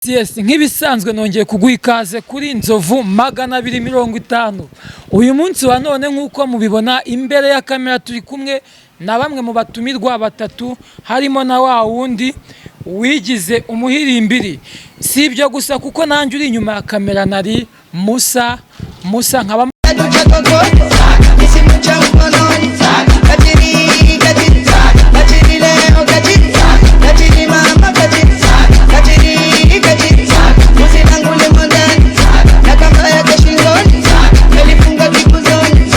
Yes, nk'ibisanzwe nongeye kuguha ikaze kuri Nzovu 250. Uyu munsi wa none, nk'uko mubibona imbere ya kamera, turi kumwe na bamwe mu batumirwa batatu, harimo na wa wundi wigize umuhirimbiri. Si ibyo gusa, kuko nanjye uri inyuma ya kamera nari Musa Musa, nkaba Cha kokoto, kisimu cha mkononi, kachiri, kachiri, kachiri leo, kachiri, kachiri mama, kachiri, kachiri, kachiri, buzi langu limo ndani, na kamba yake shingoni, nalifunga kikuzoni,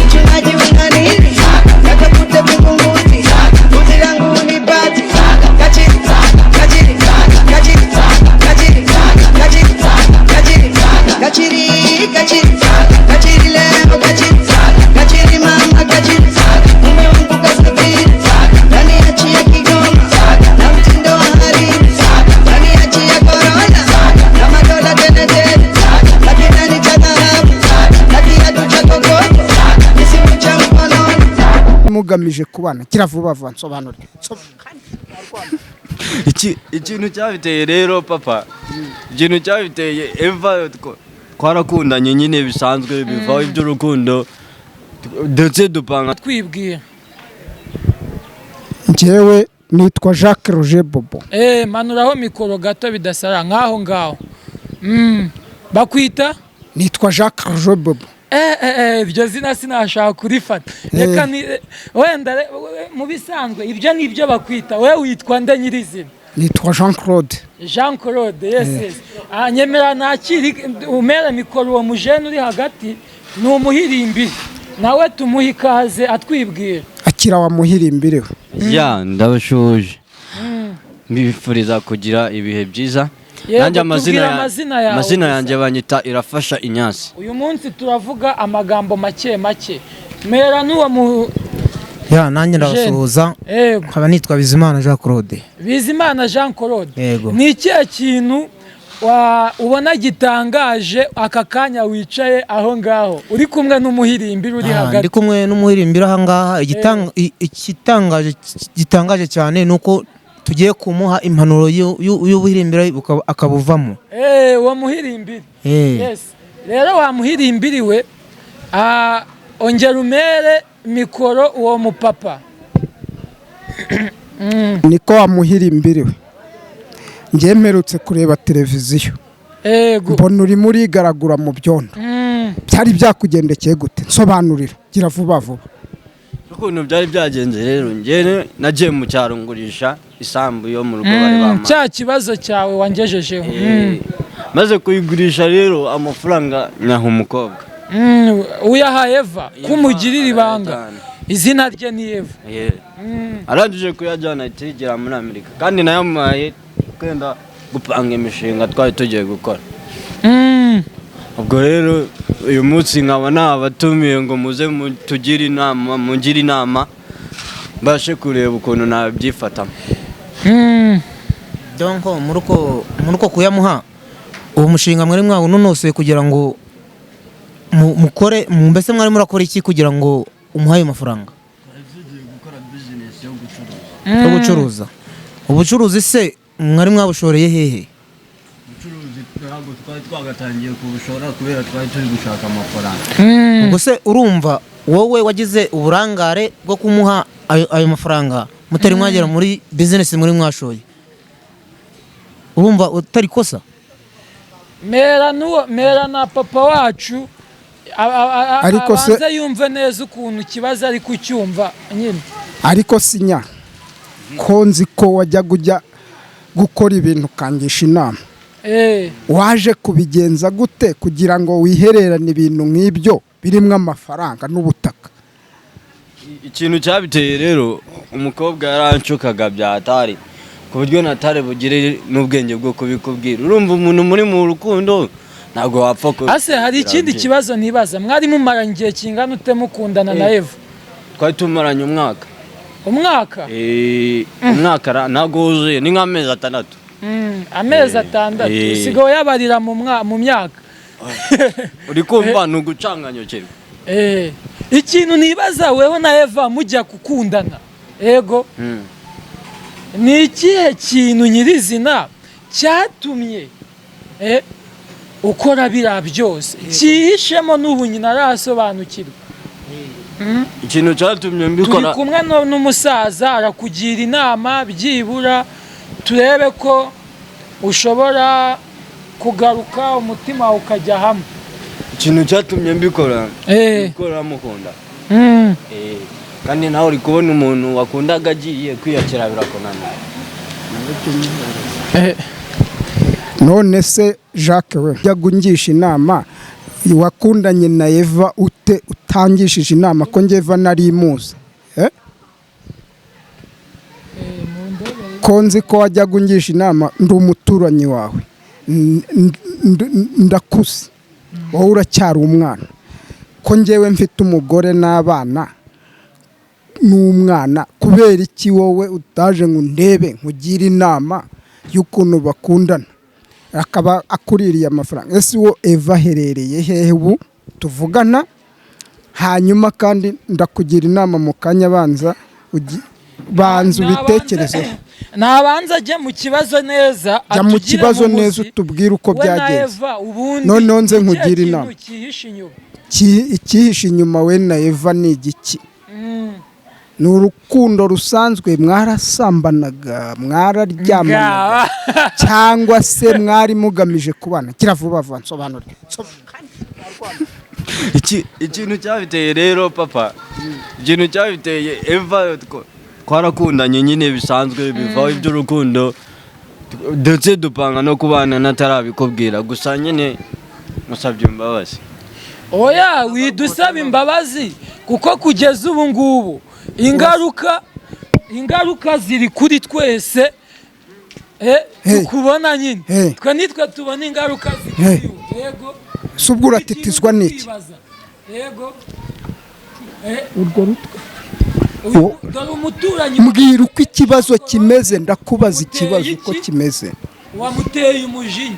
mchungaji una nini, natafuta vingunguti, buzi langu unipati, kachiri, kachiri, kachiri, kachiri, kachiri, kachiri, kachiri, kachiri, kachiri leo, kachiri, kachiri mama, kachiri, mume wangu kasafiri, ndani ya chi ya Kigoma, na mtindo wa hariri, ndani ya chi ya corona, na madola tele tele, na kidani cha dhahabu, na kiatu cha kokoto, kisimu cha mkononi. Mugamije kubana kira vuba vuba, nsobanurire. Ikintu cyabiteye rero papa, ikintu cyabiteye, Eva twarakundanye nyine bisanzwe, bivaho iby'urukundo, ndetse dupanga Twibwira. Njyewe nitwa Jacques Roger Bobo. Manuraho mikoro gato bidasara nk'aho ngaho. Bakwita? Nitwa Jacques Roger Bobo. Iryo zina sinashaka kurifata, reka ni wenda mu bisanzwe ibyo ni ibyo bakwita. We witwa nde nyirizina? Nitwa Jean Claude. Jean Claude, yes. Ah, nyemera nakiri umera mikoro uwo mujene uri hagati, ni umuhirimbiri, nawe tumuhe ikaze atwibwira. Akira wa muhirimbiri we. Ya, ndabashuje, mbifuriza kugira ibihe byiza. Yego, Nanjye amazina tubwire amazina yawe amazina gusa. yanjye banyita Irafasha Inyasi. Uyu munsi turavuga amagambo make make, mera n'uwo mu Ya, nanjye ndabasuhuza. Yego. Nkaba nitwa Bizimana Jean Claude. Bizimana Jean Claude. Yego. Ni ikihe kintu ubona gitangaje aka kanya wicaye aho ngaho uri kumwe n'umuhirimbiri uri Ah, ndi hagati? kumwe n'umuhirimbiri aha ngaha. Igitangaje, gitangaje cyane ni uko tugiye kumuha impanuro y'ubuhirimbiri akabuvamo. Uwo muhirimbiri. Eh. Yes, rero wa muhirimbiri we, ongera umere mikoro uwo mupapa. Niko wa muhirimbiri we, njye mperutse kureba televiziyo, mbona urimo urigaragura mu byondo. Byari byakugendekeye gute? Nsobanurira, gira vuba vuba. Ukuntu byari byagenze rero, njyewe nagiye mu cyaro ngurisha isambu yo mu rugo bari bampaye. Cya kibazo cyawe wangejejeho. Maze kuyigurisha rero, amafaranga nyaha umukobwa. Uyaha Eva, kumugirira ibanga. Arayajyana. Izina rye ni Eva. Arangije kuyajyana ahita yigira muri Amerika, kandi nayamuhaye kwenda gupanga imishinga twari tugiye gukora. Ubwo rero uyu munsi nkaba nabatumiye ngo muze tugire inama, mungire inama, mbashe kureba ukuntu nabyifatamo. Donc muri uko kuyamuha, uwo mushinga mwari mwawunonosoye kugira ngo mukore mbese mwari murakora iki kugira ngo umuhe ayo mafaranga? Yo gucuruza. Ubucuruzi se mwari mwabushoreye hehe? Ubucuruzi ntabwo twari twagatangiye kubushora kubera twari turi gushaka amafaranga. Ubwo se urumva wowe wagize uburangare bwo kumuha ayo mafaranga mutari mwagera muri bizinesi muri mwashoye, urumva utari kosa? Mera n'uwo, mera na papa wacu Ariko abanze yumve neza ukuntu ikibazo ari kucyumva nyine. Ariko sinya ko nzi ko wajyaga ujya gukora ibintu ukangisha inama, waje kubigenza gute kugira ngo wihererane ibintu nk'ibyo birimo amafaranga n'ubutaka? Ikintu cyabiteye rero, umukobwa yaranshukaga bya atari ku buryo natari bugire n'ubwenge bwo kubikubwira. Urumva umuntu muri mu rukundo ntabwo wapfa ku Ase hari ikindi kibazo nibaza: mwari mumaranye igihe kingana ute mukundana na Eva? Twari tumaranye umwaka. Umwaka? Umwaka ntabwo wuzuye, ni nk'amezi 6. Amezi 6. Usigaye uyabarira mu myaka. Uri kumva ni ugucanganyukirwa. Ikintu nibaza, weho na Eva mujya gukundana, ego, ni ikihe kintu nyirizina Cyatumye ukora biriya byose cyihishemo n'ubu nyina arasobanukirwa. Ikintu cyatumye Turi mbikora kumwe n'umusaza, arakugira inama, byibura turebe ko ushobora kugaruka, umutima wawe ukajya hamwe. Ikintu cyatumye mbikora, mbikora mukunda. Kandi nawe uri kubona umuntu wakundaga agiye kwiyakira, birakunanira. None se Jacques, we jya ungisha inama, wakundanye na Eva ute utangishije inama, ko njye Eva nari muzi? Eh? Ko nzi ko wajyaga ungisha inama, ndi umuturanyi wawe, ndakuze, wowe uracyari umwana, ko njyewe mfite umugore n'abana n'umwana, kubera iki wowe utaje ngo ndebe nkugire inama y'ukuntu bakundana, akaba akuririye amafaranga? Ese uwo Eva aherereye hehe ubu tuvugana? Hanyuma kandi ndakugira inama mu kanya, abanza banza ubitekerezeho. Nabanza ajye mu kibazo neza. Jya mu Atugire kibazo mu neza, muzi. utubwire uko We na byagenze. Eva ubundi Noneho nze ni ikihe nkugire kintu inama. cyihishe inyuma? Icyihishe inyuma we na Eva ni igiki? Ni urukundo rusanzwe, mwarasambanaga, mwararyamanaga, Ngaba. cyangwa se mwari mugamije kubana? Kira vuba vuba, nsobanure. Ikintu cyabiteye rero, papa, ikintu cyabiteye, Eva twarakundanye nyine bisanzwe, bivaho iby'urukundo, ndetse dupanga no kubana natarabikubwira. Gusa nyine musabye imbabazi. Oya, widusaba imbabazi, kuko kugeza ubu ngubu ingaruka ziri kuri twese. Hey. Tukubona nyine. Hey. Twe nitwe tubona ingaruka Hey. zikuriwe, yego. Si ubwo uratitizwa n'iki? Kwibaza. Yego. Urwo rutwe. Dore umuturanyi. Mbwira uko ikibazo kimeze, ndakubaza ikibazo uko Iki? kimeze. Wamuteye umujinya.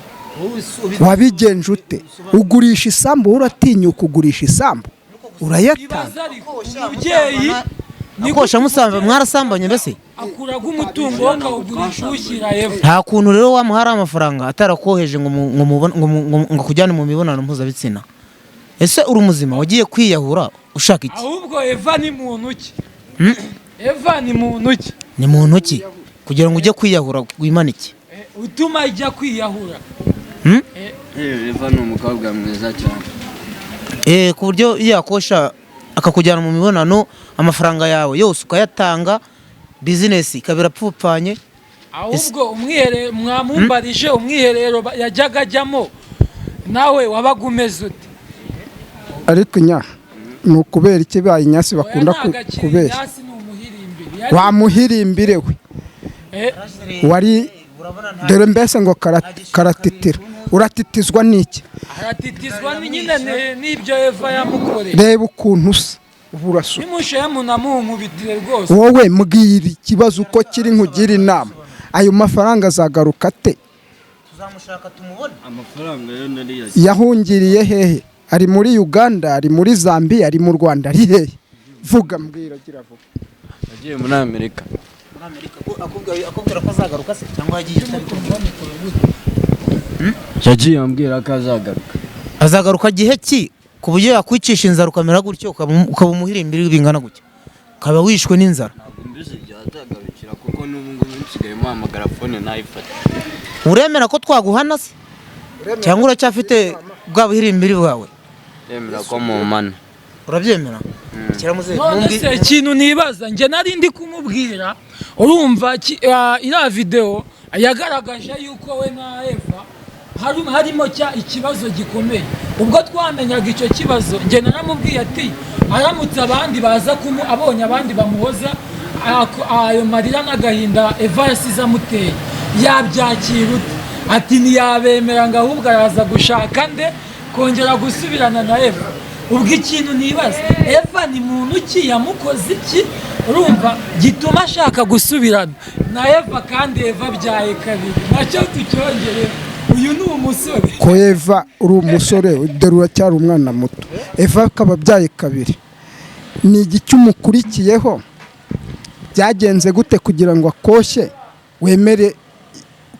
Wabigenje ute ugurisha isambu? Uratinyuka ugurisha isambu, urayatanga? Ibaza ariko umubyeyi ni Akosha musamba, mwarasambanye mbese? Akuraga umutungo we akawugurisha uwushyira Eva. Nta kuntu rero wamuha ari amafaranga atarakoheje ngo ngo ngo akujyane mu mibonano mpuzabitsina. Ese uri muzima? Wagiye kwiyahura ushaka iki? Ahubwo Eva ni muntu ki? Eva ni muntu ki? Ni muntu ki kugira ngo ujye kwiyahura, wimanike? Utuma ajya kwiyahura. Eva ni umukobwa mwiza cyane. Ku buryo iyo yakosha akakujyana mu mibonano, amafaranga yawe yose ukayatanga, bizinesi ikaba irapfupfanye. Ahubwo umwiherero mwamumbarije, umwiherero yajyaga ajyamo nawe wabaga umeze ute? Ariko nya ni ukubera iki baye inyasi bakunda Oya, ntabwo akiri kubeshya? Inyasi, ni umuhirimbiri. Wamuhirimbire we. Wari dore mbese ngo karatitira, uratitizwa n'iki? Aratitizwa nyine n'ibyo Eva yamukoreye. Reba ukuntu usa ubu, urasuka. Nimushemu namunkubitire rwose. Wowe mbwira ikibazo uko kiri nkugire inama. Ayo mafaranga azagaruka ate? Tuzamushaka tumubone. Amafaranga yo nari Yahungiriye hehe? Ari muri Uganda, ari muri Zambia, ari mu Rwanda, ari hehe? Vuga, mbwira, gira vuba. Yagiye muri Amerika. Muri Amerika akubwira ko azagaruka se, cyangwa yagiye? Yagiye ambwira ko azagaruka. Azagaruka gihe ki, ku buryo yakwicisha inzara ukamera gutyo, ukaba umuhirimbiri bingana gutya, ukaba wishwe n'inzara? Ntabwo mbizi igihe azagarukira, kuko n'ubu ngubu nsigaye muhamagara phone ntayifate. Uremera ko twaguhana se, cyangwa uracyafite bwa buhirimbiri bwawe? Yemera ko mumana. Urabyemera? Kiramuze. None se ikintu nibaza, njye nari ndi kumubwira, urumva iriya videwo yagaragaje yuko we na Eva harimo cya ikibazo gikomeye. Ubwo twamenyaga icyo kibazo, njye naramubwiye ati aramutse abandi baza kumu abonye abandi bamuhoza ayo marira n'agahinda Eva yasize amuteye, yabyakira ute? Ati ntiyabemera, ngo ahubwo araza gushaka nde kongera gusubirana na Eva. Ubwo ikintu nibaza, Eva ni muntu ki, yamukoze iki, urumva, gituma ashaka gusubirana na Eva, kandi Eva abyaye kabiri? Nacyo tucyongere, uyu ni umusore. Ko Eva, uri umusore, dore uracyari umwana muto, Eva akaba abyaye kabiri, ni igiki umukurikiyeho? Byagenze gute kugira ngo akoshye wemere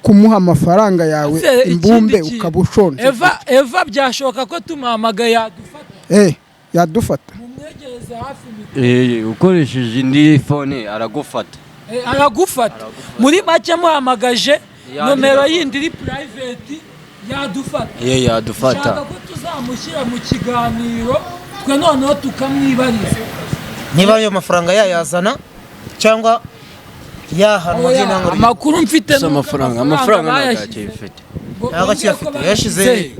Kumuha amafaranga yawe Ese ikindi imbumbe kintu, ukaba ushonje. Eva, Eva, byashoboka ko tumuhamagaye yadufata? Yadufata. Mumwegereze hafi mikoro. Ukoresheje indi phone aragufata. Aragufata. Muri make muhamagaje nomero yindi iri private yadufata. Yadufata. Nshaka ko tuzamushyira mu kiganiro twe noneho tukamwibariza. Niba ayo mafaranga yayazana cyangwa yahanwa Oya, by'intangarugero. Amakuru mfite Gusa nuko amafaranga ntabwo bayashyize. akiyafite. Ngo Ntabwo wongere akiyafite, ko yashize. bayashyize.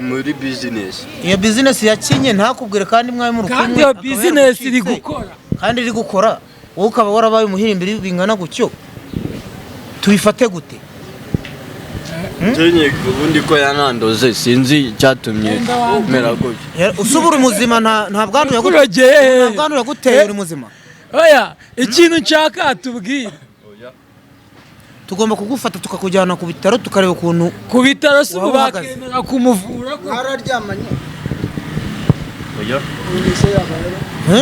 Muri business. Iyo business yakinye ntakubwire kandi mwari muri Kandi kumwe, iyo akaba business iri yaragucitse. gukora. Kandi iri gukora, wowe ukaba warabaye umuhirimbiri bingana gutyo, tubifate gute? Njye ubundi ko yanandoze, sinzi icyatumye Wenda wanduye. mera gutyo. Usubura umuzima, nta bwandu yaguteye? Yakurogeye. Nta bwandu yaguteye, uri muzima? Oya, ikintu nshaka tubwire. Tugomba kugufata tukakujyana ku bitaro, tukareba ukuntu Ku bitaro si ubu waba uhagaze. bakemera kumuvura ko Mwararyamanye? Oya.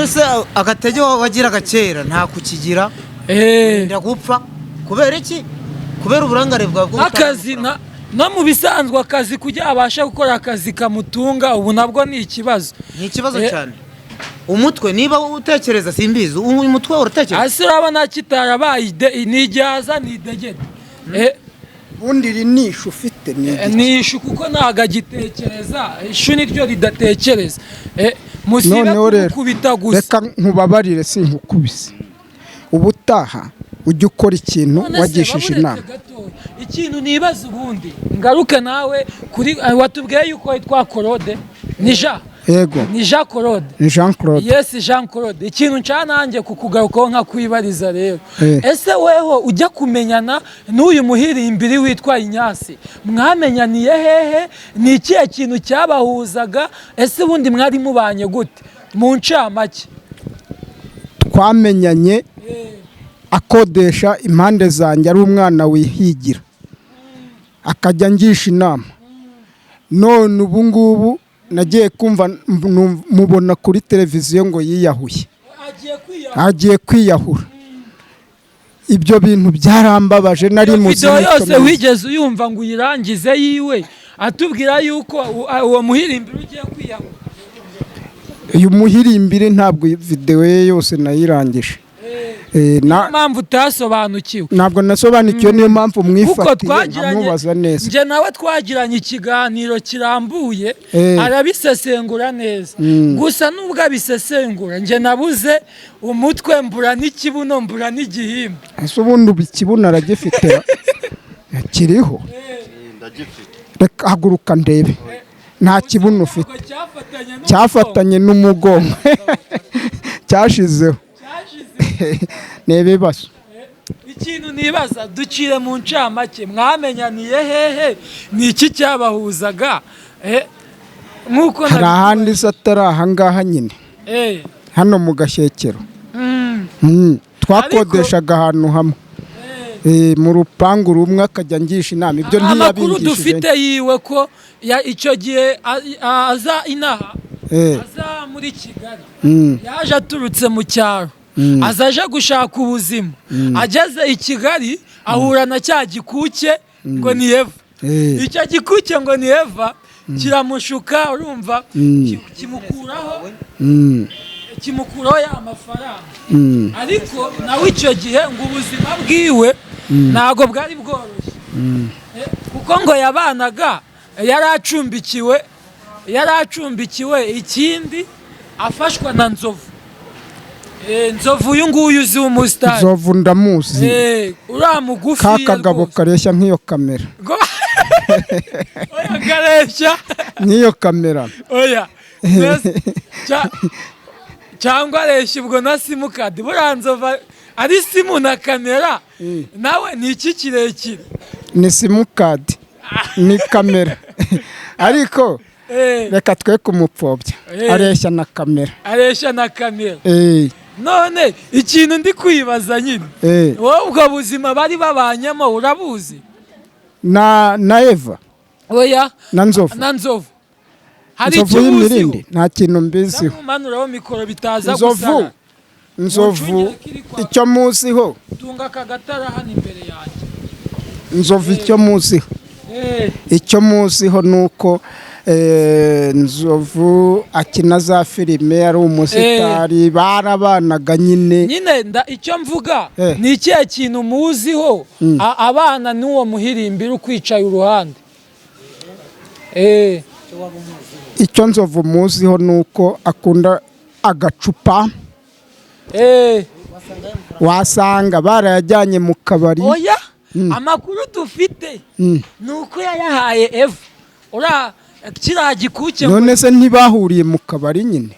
Ese agatege wagiraga kera nta kukigira? Wenda gupfa kubera iki? Kubera uburangare bwawe bwo gutanga Akazi amafaranga. na no mu bisanzwe akazi, kugira abashe gukora akazi kamutunga, ubu nabwo ni ikibazo. Ni ikibazo cyane. Umutwe niba utekereza, simbizi, uyu mutwe uratekereza? Hasi urabona kitarabaye ni igihaza, ni idegede. Ubundi iri ni ishu ufite, ni igiki? Ni ishu kuko ntabwo agitekereza. Ishu niryo ridatekereza. Musibe Noneho rero kumukubita gusa. reka nkubabarire, sinkukubise. Ubutaha ujye ukora ikintu None se, wagishije baburetse inama. gatoya. Ikintu nibaza ubundi, ngaruke nawe kuri watubwiye yuko witwa Claude, ni Jean? Yego. Ni Jean Claude? Ni Jean Claude. Yes, Jean Claude, ikintu nca nanjye kukugarukaho nkakwibariza rero. Ese weho ujya kumenyana n'uyu muhirimbiri witwa Inyasi, mwamenyaniye hehe? Ni ikihe kintu cyabahuzaga? Ese ubundi mwari mubanye gute mu ncamake? Twamenyanye akodesha impande zanjye, ari umwana wihigira, akajya angisha inama. None ubu ngubu nagiye kumva mubona kuri televiziyo ngo yiyahuye. Agiye kwiyahura. Agiye kwiyahura. Ibyo bintu byarambabaje, nari Iyo muzi video imico yose myiza. wigeze uyumva ngo uyirangize yiwe atubwira yuko uwo muhirimbiri ugiye kwiyahura? Uyu muhirimbiri ntabwo videwo ye yose nayirangije. Niyo mpamvu utasobanukiwe. Ntabwo nasobanukiwe, niyo mpamvu Kuko mwifatiye twagiranye nkamubaza neza. Njye nawe twagiranye ikiganiro kirambuye, arabisesengura neza. Gusa nubwo abisesengura, njye nabuze umutwe, mbura n'ikibuno, mbura n'igihimba. Ese ubundi ubu ikibuno aragifite? Kiriho? Reka haguruka ndebe. Nta kibuno ufite. Ntabwo cyafatanye n'umugongo. Cyafatanye n'umugongo, cyashizeho. Cyashize. Ni ibibazo. Ikintu nibaza, ducire mu ncamake, mwamenyaniye hehe? Ni iki cyabahuzaga? Nk'uko Hari ahandi se atari ahangaha nyine? Hano mu Gashyekero. Twakodeshaga ahantu hamwe, mu rupangu rumwe, akajya angisha inama. Ibyo Amakuru ntiyabingishije. dufite yiwe ko icyo gihe aza inaha, aza muri Kigali, yaje aturutse mu cyaro, aza aje gushaka ubuzima. Ageze i Kigali ahura na cya gikuke ngo ni Eva. Icyo gikuke ngo ni Eva kiramushuka, urumva, kimukuraho kimukuraho ya mafaranga. Ariko nawe icyo gihe ngo ubuzima bwiwe ntabwo bwari bworoshye, kuko ngo yabanaga yari acumbikiwe, ikindi afashwa na Nzovu. Nzovu uyu nguyu uzi w'umusitari. Nzovu ndamuzi. Uriya mugufi. Ka kagabo kareshya nk'iyo kamera. Oya, kareshya Nk'iyo kamera. Oya. Mbese, cyangwa areshya ubwo na simukadi. Buriya Nzovu ari simu na kamera nawe, ni iki kirekire? Ni simukadi, ni kamera, ariko reka twe kumupfobya. Areshya na kamera. Areshya na kamera. None ikintu ndi kwibaza nyine, wowe ubwo buzima bari babanyemo urabuzi? Na Eva? Oya. Na Nzovu? Na Nzovu, hari Nzovu icyo ubuziho? y'imirindi nta kintu mbiziho. Ndamumanuraho mikoro bitaza Nzovu gusara. Nzovu Muncungire kiri kwa- icyo muziho Tunga aka gatara hano imbere yanjye. Nzovu icyo muziho, icyo muziho ni uko Nzovu akina za filime, ari umusitari, barabanaga nyine. Nyine icyo mvuga ni ikihe kintu muziho abana n'uwo muhirimbiri ukwicaye uruhande? Icyo Nzovu muziho ni uko akunda agacupa. Wasanga barayajyanye mu kabari. Oya, amakuru dufite ni uko yayahaye Eva ura kiriya gikuke. None se ntibahuriye mu kabari nyine?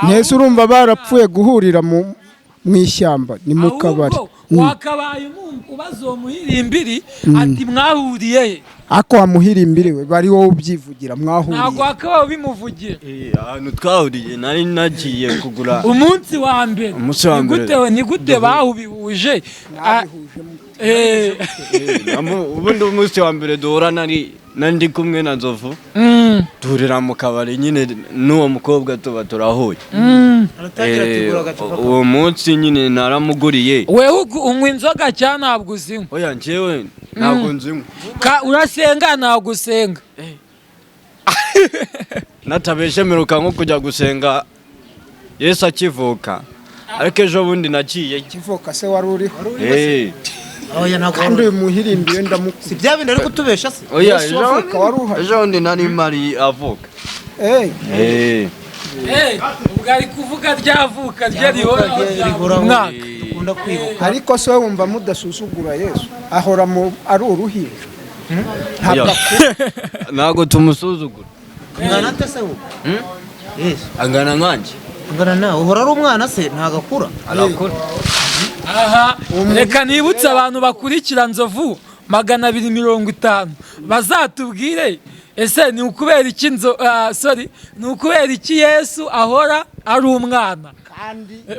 Ntese urumva barapfuye guhurira mu ishyamba, ni mu kabari. Wakabaye ubaza uwo muhirimbiri ati mwahuriye he? Ako wamuhirimbiri we bari wowe ubyivugira mwahuriye. Ntabwo wakabaye ubimuvugira. Ahantu twahuriye nari nagiye kugura umunsi wa mbere. Ni gute bahubihuje? Ubundi umunsi wa mbere duhura nari ndi kumwe na Nzovu, duhurira mu kabari nyine n'uwo mukobwa tuba turahuye. Uwo munsi nyine naramuguriye. Wewe unywa inzoga cyane ntabwo uzinywa? Oya, njyewe ntabwo nzinywa. Urasenga? Ntabwo usenga. Natabeshe meruka nko kujya gusenga Yesu akivuka, ariko ejo bundi nagiye. Kivuka se wari uriho? Kandi uyu muhirimbiri ndamukunda. Si bya bindi ari kutubesha se? Oya, ejo bundi nari mari avuka. Ubwo ari kuvuga ryavuka rye rihora umwaka. Ariko se wumva mudasuzugura Yesu ahora ari uruhinja? Ntabwo tumusuzugura. Angana ate se wowe? Angana nkanjye. Angana nawe, uhora ari umwana se, ntabwo akura. Arakura. Aha, reka nibutse abantu bakurikira Nzovu 250 bazatubwire ese ni ukubera iki ni ukubera iki Yesu ahora ari umwana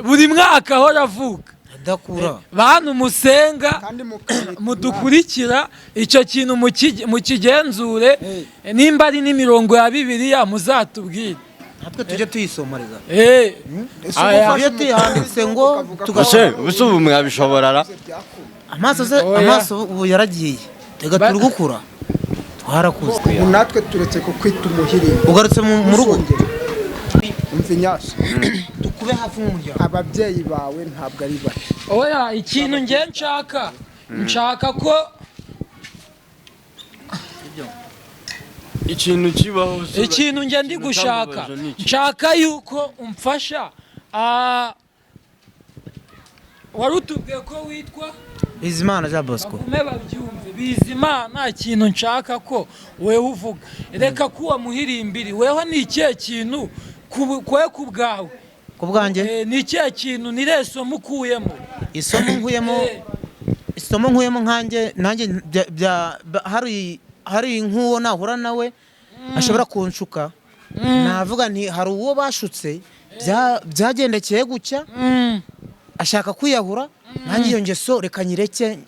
buri mwaka ahora avuka adakura? Bantu musenga mudukurikira icyo kintu mukigenzure, nimba ari n'imirongo ya Bibiliya muzatubwire natwe tujye tuyisomariza. Iyo tuyanditse ngo tugashe ubu mwabishobora. Amaso se, amaso ubu yaragiye, tega turi gukura, twarakuze. Ubu natwe turetse kukwita umuhirimbo. Ugarutse mu rugo umva inyasi tukube hafi nk'umuryango. Ababyeyi bawe ntabwo ari bake. Oya, ikintu nge nshaka ko ikintu kibaho, ikintu nge ndi gushaka, nshaka yuko umfasha. Wari utubwiye ko witwa Bizimana Jean Bosco. Bagume babyumve Bizimana, ikintu nshaka ko wewe uvuga, reka kuwa muhirimbiri weho ni ikihe kintu kwe ku bwawe? Ku bwanjye ni ikihe kintu ni reso mukuyemo? Isomo nkuyemo, isomo nkuyemo nkanjye nanjye hari nk'uwo nahura nawe ashobora kunshuka, navuga nti hari uwo bashutse byagendekeye gutya ashaka kwiyahura, nanjye iyo ngeso reka nyireke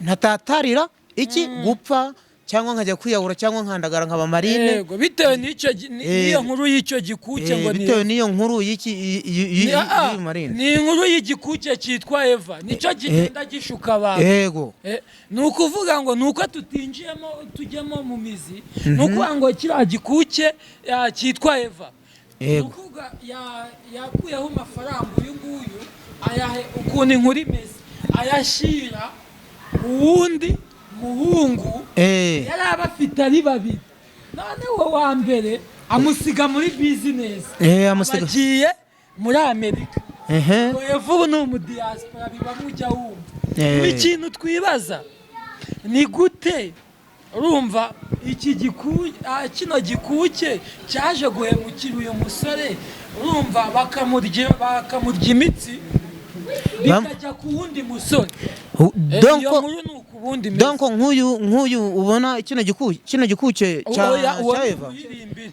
ntatatarira iki gupfa cyangwa nkajya kwiyahura cyangwa nkandagara nkaba marine. Yego, bitewe n'icyo n'iyo nkuru y'icyo gikuke ngo ni bitewe n'iyo nkuru y'iki marine, ni inkuru y'igikuke cyitwa Eva, nicyo kigenda gishuka abantu. Yego, ni ukuvuga ngo nuko tutinjiyemo tujyemo mu mizi, ni ukuvuga ngo kiriya gikuke cyitwa Eva, ni ukuvuga yakuyeho amafaranga uyu nguyu ayahe ukuntu inkuru imeze, ayashyira uwundi muhungu yari abafite ari babiri, none uwo wa mbere amusiga muri bizinesi, abagiye muri Amerika. Eva ubu ni umudiaspora, biba mujya wumva. Ikintu twibaza ni gute urumva iki kino gikuke cyaje guhemukira uyu musore, urumva bakamurya imitsi bikajya ku wundi musore. Donc nk'uyu ubona kino gikuke cya Eva,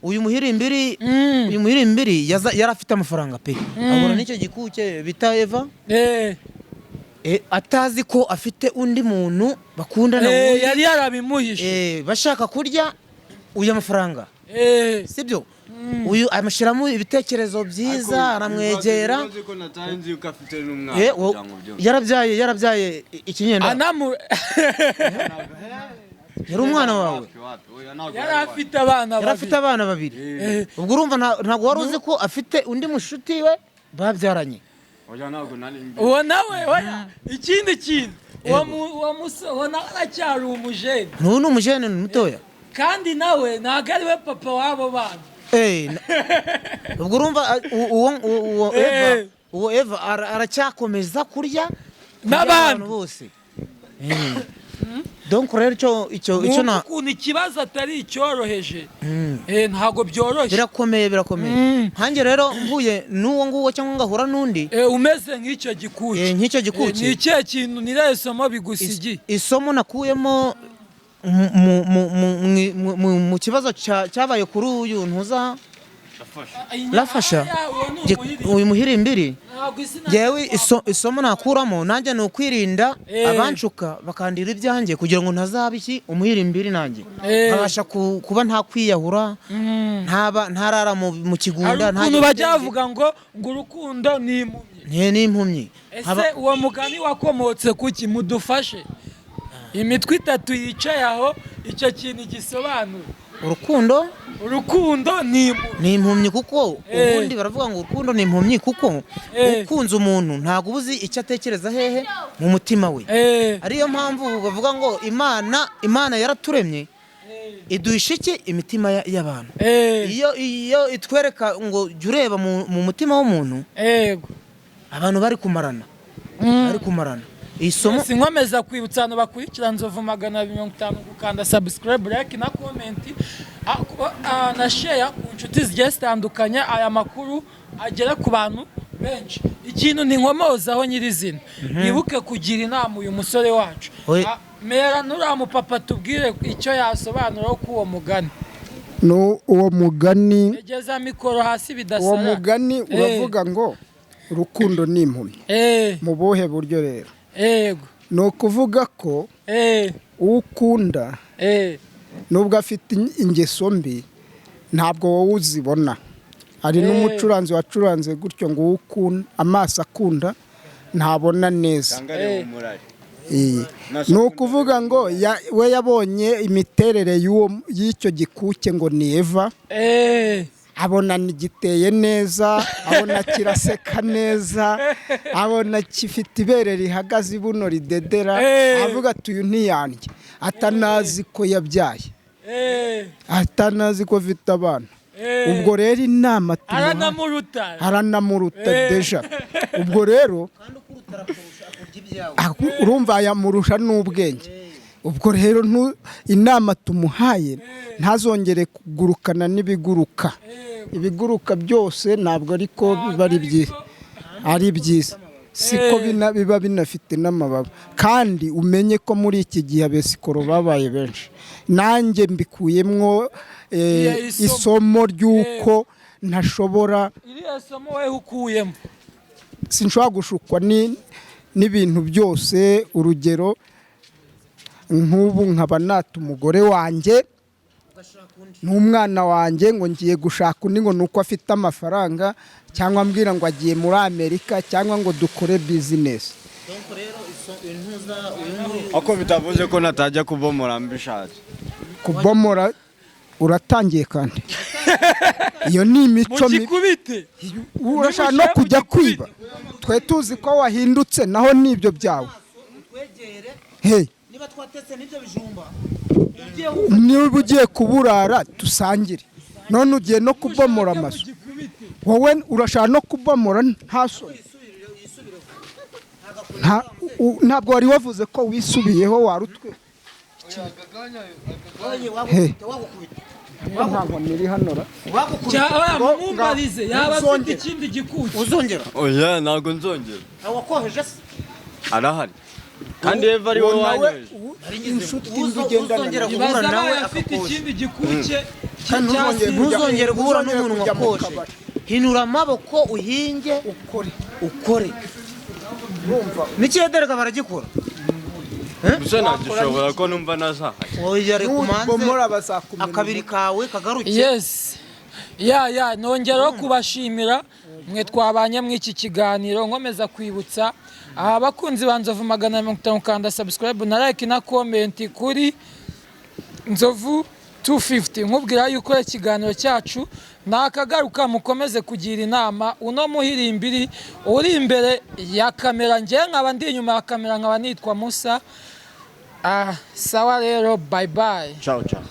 uyu muhirimbiri yari afite amafaranga pe, abona n'icyo gikuke bita Eva, atazi ko afite undi muntu bakundana, yari yarabimuhishe, bashaka kurya Uyu amafaranga, sibyo? Uyu amushyiramo ibitekerezo byiza, aramwegera. Yarabyaye ikinyenda. Yari umwana wawe. Yari afite abana babiri. Yari afite abana babiri. Ubwo urumva ntabwo wari uzi ko afite undi mushuti we babyaranye. Uwo nawe oya ikindi kintu uwo musore nawe aracyari umujene. N'ubu ni umujene, ni mutoya. Kandi nawe ntabwo ari we papa w'abo bana. Ubwo urumva uwo Eva aracyakomeza kurya n'abantu bose. Donc rero icyo na ukuntu ikibazo atari icyoroheje, ntabwo byoroshye, birakomeye birakomeye. Nkanjye rero mvuye n'uwo nguwo cyangwa ngahura n'undi umeze nk'icyo gikuki, nk'icyo gikuki, ni ikihe kintu ni somo bigusigiye? Isomo nakuyemo mu kibazo cyabaye kuri uyu ntuza Rafasha uyu muhirimbiri, yewe isomo nakuramo nanjye ni ukwirinda abanshuka bakandira ibyanjye kugira ngo ntazaba iki umuhirimbiri, nanjye nkabasha kuba nta kwiyahura, ntaba ntarara mu kigunda. Ukuntu bajya bavuga ngo urukundo ni impumyi, ni impumyi. Ese uwo mugani wakomotse kuki? Mudufashe imitwe itatu yicaye aho icyo kintu gisobanura. Urukundo, urukundo ni impumyi, kuko ubundi baravuga ngo urukundo ni impumyi kuko ukunze umuntu ntabwo uba uzi icyo atekereza hehe mu mutima we. Ariyo mpamvu bavuga ngo Imana yaraturemye iduhisha iki imitima y'abantu. Iyo itwereka ngo jya ureba mu mutima w'umuntu, abantu bari kumarana, bari kumarana. Isomo sinkomeza kwibutsa abantu bakurikira Nzovu 250 gukanda subscribe, like na comment na share ku nshuti zigiye zitandukanye, aya makuru agera ku bantu benshi. Ikintu ni nkomozaho nyirizina, ibuke kugira inama uyu musore wacu. Mera nuriya mupapa tubwire icyo yasobanura ku uwo mugani. No uwo mugani egeza mikoro hasi bidasara. Uwo mugani uravuga ngo urukundo ni impumyi. Mu buhe buryo rero? Ego. Ni ukuvuga ko ukunda nubwo afite ingeso mbi ntabwo wowe uzibona. Hari n'umucuranzi wacuranze gutyo ngo ukunda amaso akunda ntabona neza. Ni ukuvuga ngo we yabonye imiterere y'icyo gikuke ngo ni Eva, abona giteye neza, abona kiraseka neza, abona gifite ibere rihagaze ibuno ridedera, avuga ati uyu ntiyandye, atanazi ko yabyaye, atanazi ko afite abana. Ubwo rero inama aranamuruta deja. Ubwo rero urumva yamurusha n'ubwenge. Ubwo rero inama tumuhaye ntazongere kugurukana n'ibiguruka. Ibiguruka byose ntabwo ariko biba ari byiza, siko biba binafite n'amababa. Kandi umenye ko muri iki gihe abesikoro babaye benshi. Nanjye mbikuyemwo isomo ry'uko ntashobora, sinshobora gushukwa n'ibintu byose. Urugero nk'ubu nkaba nata umugore wanjye n'umwana wanjye ngo ngiye gushaka undi ngo nuko afite amafaranga, cyangwa ambwira ngo agiye muri Amerika, cyangwa ngo dukore business. Ako bitavuze ko natajya kubomora mbishatse. Kubomora uratangiye kandi iyo ni imico mibi. Urashaka no kujya kwiba, twe tuzi ko wahindutse naho nibyo byawe. Niba twatetse n'ibyo bijumba, niba ugiye kuburara dusangire, none ugiye no kubomora amazu, wowe urashaka no kubomora nta soni. Ntabwo wari wavuze ko wisubiyeho warutwe. Ntabwo niri hano ra. Mumbarize yaba afite ikindi gikuki. Uzongera? Oya ntabwo nzongera. Wakoheje se? Arahari. Kandi Eva ari wowe wanyoje. Inshuti ugendana guhura nawe afite ikindi gikuke. Ntuzongere guhura n'umuntu wakoje. Hinura amaboko uhinge ukore. N'ikiyedereka baragikora. Gusa nagishobora ko numva nazahaye. Oya, reka umanze Nubomora bazakumena. Akabiri kawe kagaruke. Yes, ya nongeraho kubashimira mwe twabanye muri iki kiganiro. Nkomeza kwibutsa aha abakunzi ba Nzovu 250 kanda subscribe na like na comment kuri Nzovu 250. Nkubwira yuko ikiganiro cyacu nakagaruka. Mukomeze kugira inama uno muhirimbiri uri imbere ya kamera, njye nkaba ndi inyuma ya kamera, nkaba nitwa Musa. Ah, sawa rero, bye bye. Ciao ciao.